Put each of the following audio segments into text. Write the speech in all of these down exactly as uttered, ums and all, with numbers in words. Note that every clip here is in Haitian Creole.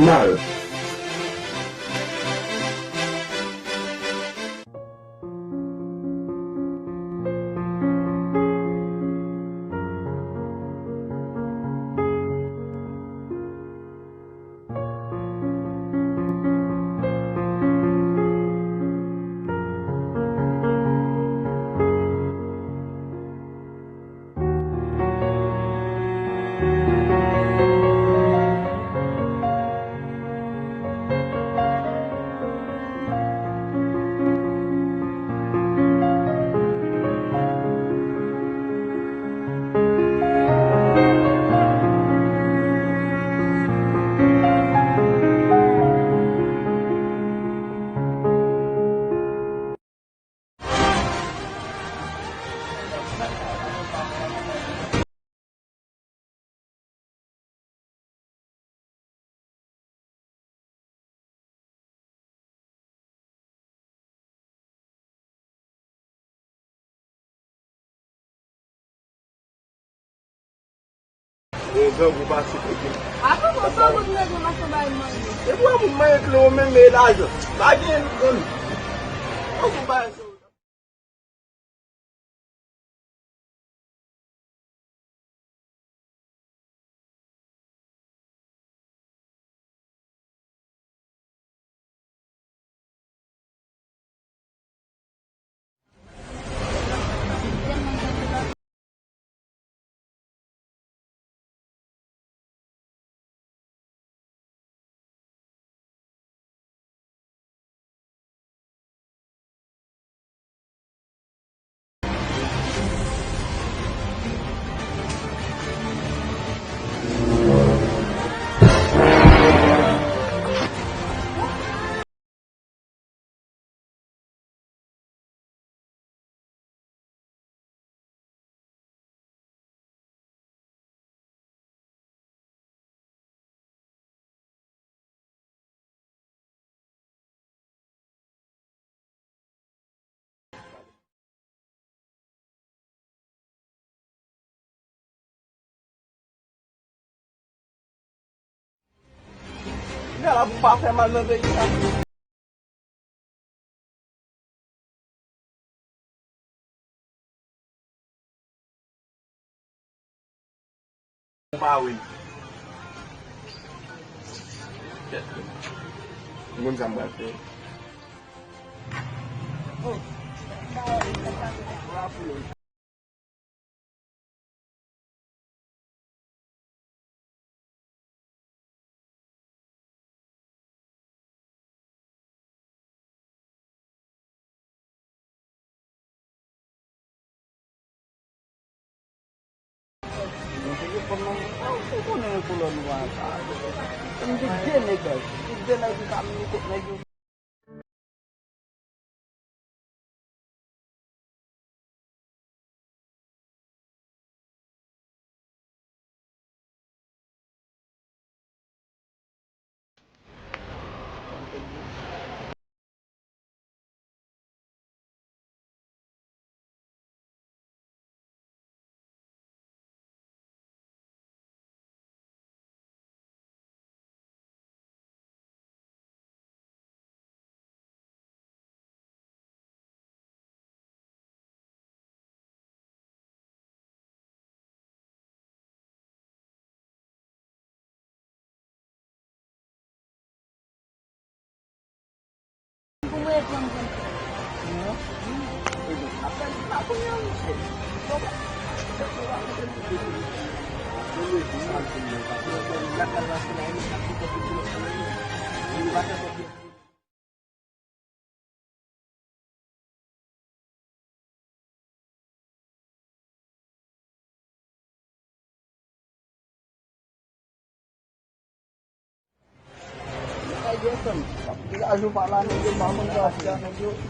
Mal. Bon, grangou pase kote m. Avan, bon, sa moun nèg yo mache bay manje. E pou moun manje kle yo menm, e lajan. Pa gen grann. Bon, pou bay sa. Gala pou pa fè mal nan peyi a. Ou pa wè. Moun sa m pral fè. Ou konnen kolòn nwa sa. M di de nèg, de nèg ki ka mini kot nèg yo.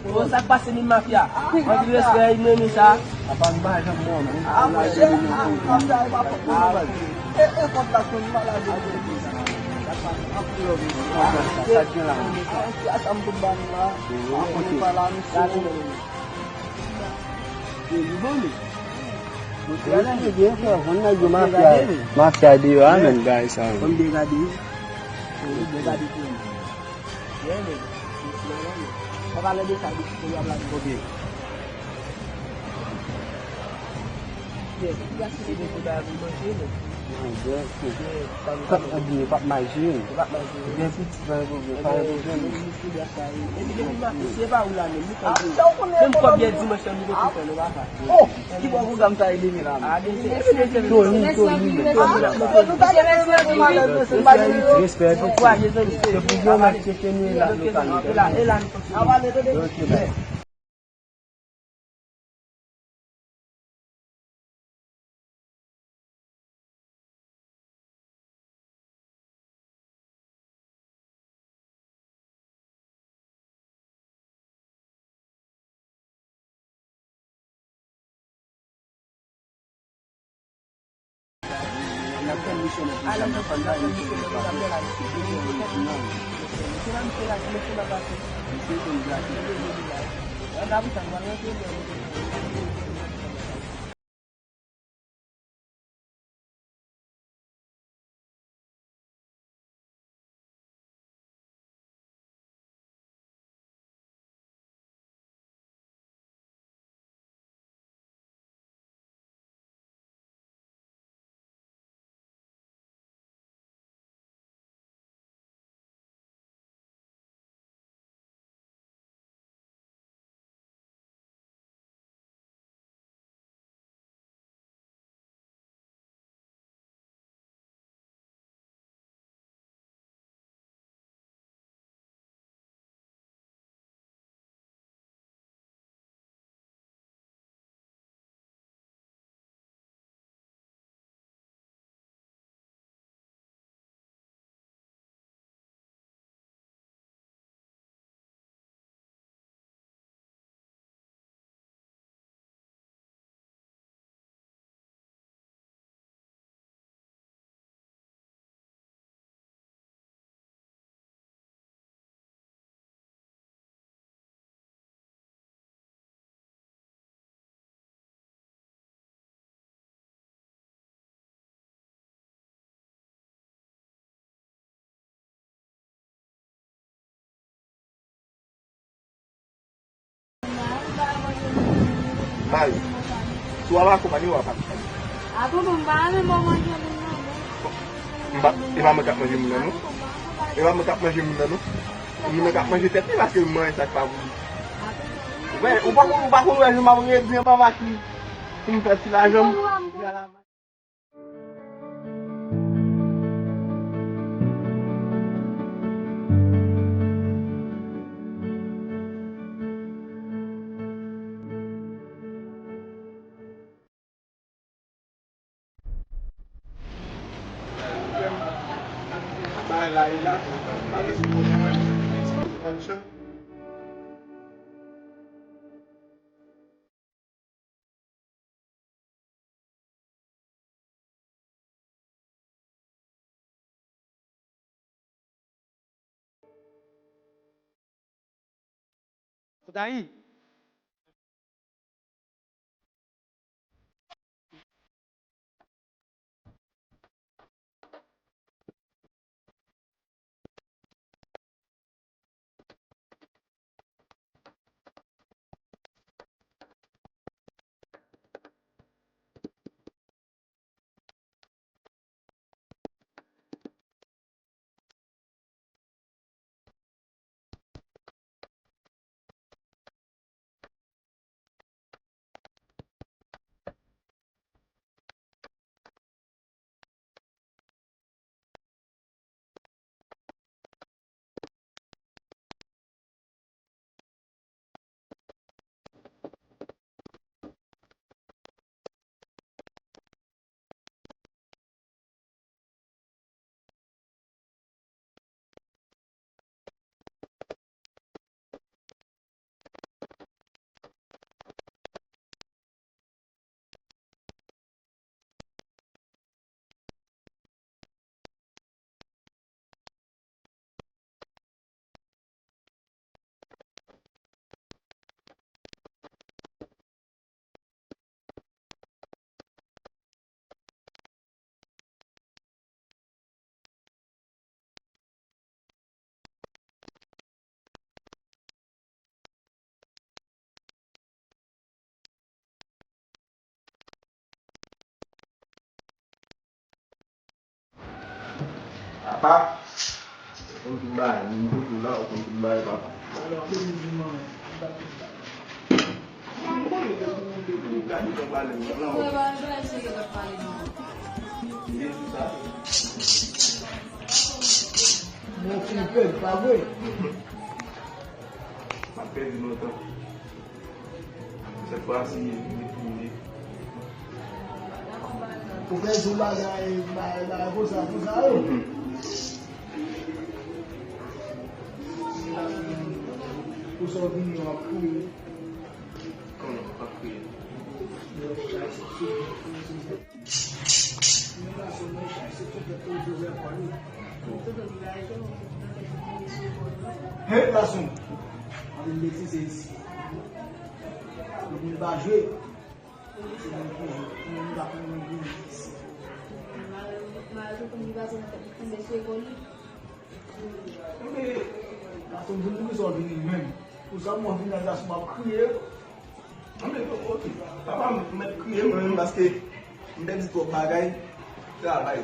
Bon, sa k pase, min mafya? Anpil respè, m renmen sa. Mafya deyò a menm, guys. Ou byen gade pou li. Byen, men. An palan de sa, de ki y ap la. Ok. Byen, si y a site de pou bagay pou manje, men. Byen, byen. P ap, p ap manje, wi. P ap manje, wi. Gen pitit, pa gen pwoblèm, pa gen pwoblèm. Epi depi maten, se pa ou la menm, nou konn. Menm kòb yè dimanch lan, nou te fè, nou pa fè. Oh! Ki bò pwogram sa ede men la? Tony, Tony. Respè, respè. Se pou Blanmèt tcheke nou e la, nou ka nou. Ok, bye. May, si w ap akonpanye, w ap akonpanye. A tonton, m pa renmen bon manje moun nan, non. M pa, e pa mwen k ap manje moun nan, non. E pa mwen k ap manje moun nan, non. Moun nan k ap manje tèt li paske l manje sa k pa pou li. Ou pa konn, ou pa konn wè jan m ap redi anba machine pou m fè ti lajan m. Ou ta ri? Papa, ou konn tout bagay, ou konn tout la, ou konn tout bagay, papa. Alò, apre midi, manman. Mwen fin pèd, pa vre? M ap pèdi lontan. Sèt fwa si, li tounen. Ou fè sou bagay, bagay, bagay konsa, konsa yo. Pou sa w vini, w ap kriye. Kòman w ap kriye? Hey, gason! Ann betize isi. Moun pa jwe. Se moun ki jwe. Moun pa konn moun ki jwe isi. Gason, pou moun ki sòti vini menm. Pou sa, mwen vin nan gason, m ap kriye. Anben, ok. Papa, m mèt kriye mwen menm paske m pèdi twòp bagay. Travay.